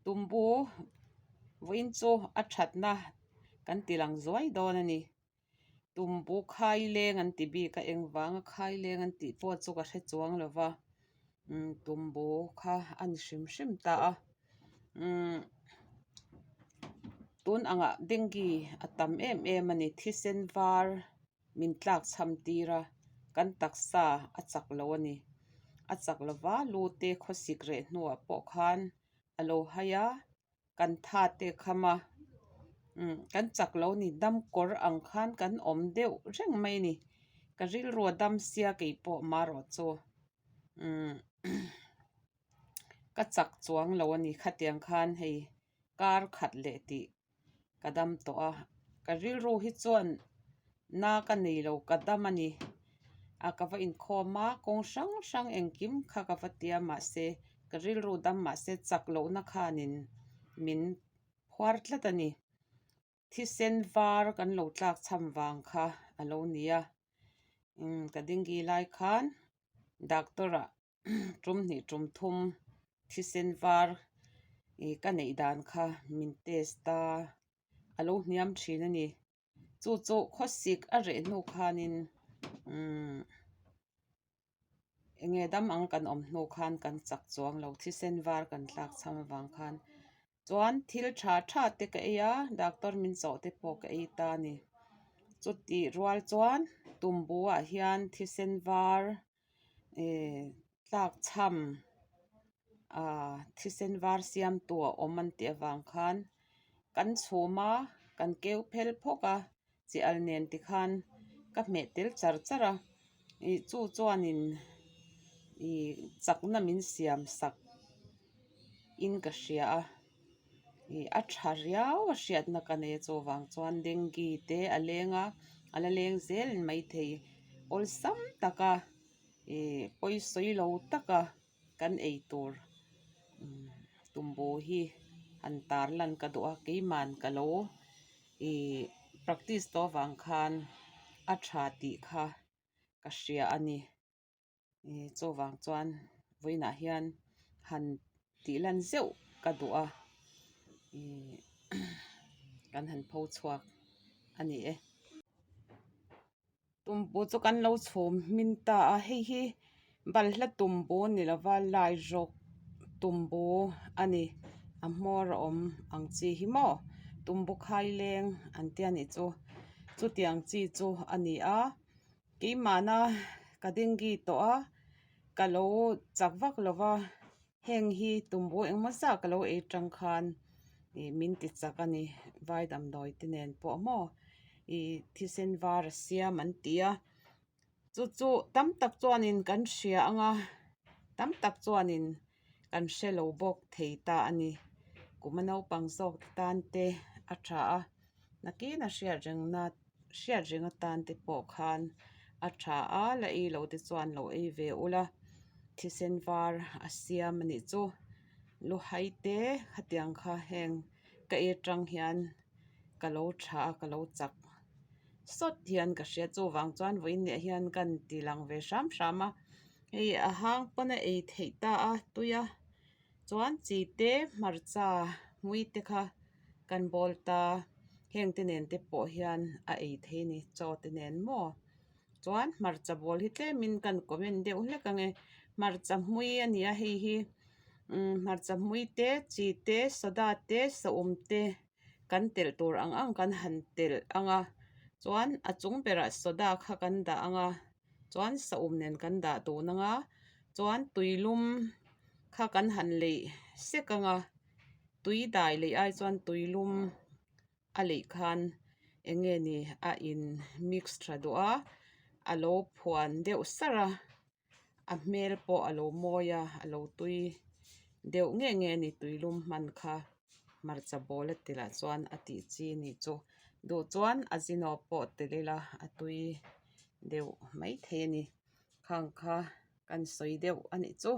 Tumbu vawiin chu a thatna kan ti lang zuai dawn a ni. Tumbu khai leng an ti bik a engvanga khai leng an tih pawh chu ka hre chuang lo va umm tumbu kha a ni hrim hrim ta a umm tun angah dengue a tam em em a ni thisen var min tlak chham tir a kan taksa a chak lo a ni a chak lova lu te khawsik reh hnuah pawh khan a lo hai a kan tha te kham a umm kan chak lo ni dam kawr ang khan kan awm deuh reng mai a ni ka rilru a dam sia keipawh marawh chu umm ka chak chuang lo a ni khatiang khan hei kar khat leh tih ka dam tawh a ka rilru hi chuan na ka nei lo ka dam a ni a ka va inkhawm a kawng hrang hrang engkim kha ka va tia mahse ka rilru dam mahse chak lohna khanin min phuar tlat a ni thisen var kan lo tlak cham vang kha a lo ni a umm ka dengue lai khan doctor ah tum hnih tum thum thisen var ih ka neih dan kha min test a a lo hniam thin a ni chu chu khawsik a reh hnu khanin umm eng nge dam ang kan awm hnu khan kan chak chuang lo thisen var kan tlak cham avang khan chuan thil tha tha te ka ei a doctor min chawh te pawh ka ei ta a ni chutih rual chuan tumbu ah hian thisen var eh tlak chham ah thisen var siam tu a awm an tih avang khan kan chhum a kan keu phel phawk a chi al nen tikhan ka hmeh tel char char a ih chu chuanin ih chakna min siam sak in ka hria a ih a tha riau a hriatna ka nei a chuvang chuan dengue te a leng a a la leng zel maithei awlsam taka ih pawisawi lo taka kan ei tur tumbu hi han tar lan ka duh a keiman ka lo ih practice tawh avang khan a tha tih kha ka hria a ni. Ih chuvang chuan vawiinah hian han tih lan zeuh ka duh a ih kan han pho chhuak a ni e. Tumbu chu kan lo chhum hmin ta a hei hi balhla tumbu ni lova lai rawk tumbu a ni a hmawr a awm ang chi hi maw tumbu khai leng an tia nih chu chutiang chi chu a ni a. Keimahna ka dengue tawh a, ka lo chak vak lo va, heng hi tumbu engmaw zah ka lo ei tang khan ih min ti chak a ni, vai damdawi te nen pawh maw ih thisen var a siam an ti a, chu chu tam tak chuanin kan hria ang a, tam tak chuanin kan hre lo bawk thei ta a ni, kum a naupang zawk tan te a tha a, nakin a hriat rengna. hriat reng atan te pawh khan a tha a la ei lo te chuan lo ei ve ula thisen var a siam a nih chu luhai te khatiang kha heng ka ei atang hian ka lo tha a ka lo chak sawt hian ka hria chuvang chuan vawiin leh hian kan ti lang ve hram hram a hei a hang pawn a ei theih ta a tui a. Chuan chi te hmarcha hmui te kha kan bawl ta heng te nen te pawh hian a ei thei a ni chaw te nen maw chuan hmarcha bawl hi tlemin kan comment deuh hlek ang e hmarcha hmui a ni a hei hi umm hmarcha hmui te chi te soda te saum te kan telh tur ang ang kan han telh ang a chuan a chung berah soda kha kan dah ang a. Chuan saum nen kan dah tun ang a chuan tuilum kha kan han leih sek ang a tui dai leih ai chuan tuilum a leih khan eng nge ni a in mix tha duh a a lo phuan deuh sarh a a hmel pawh a lo mawi a a lo tui deuh nge nge a ni tuilum hman kha. Hmarcha bawl a tel ah chuan a tih chi a nih chu duh chuan a zino pawh tel ila a tui deuh maithei a ni khang kha kan sawi deuh a nih chu.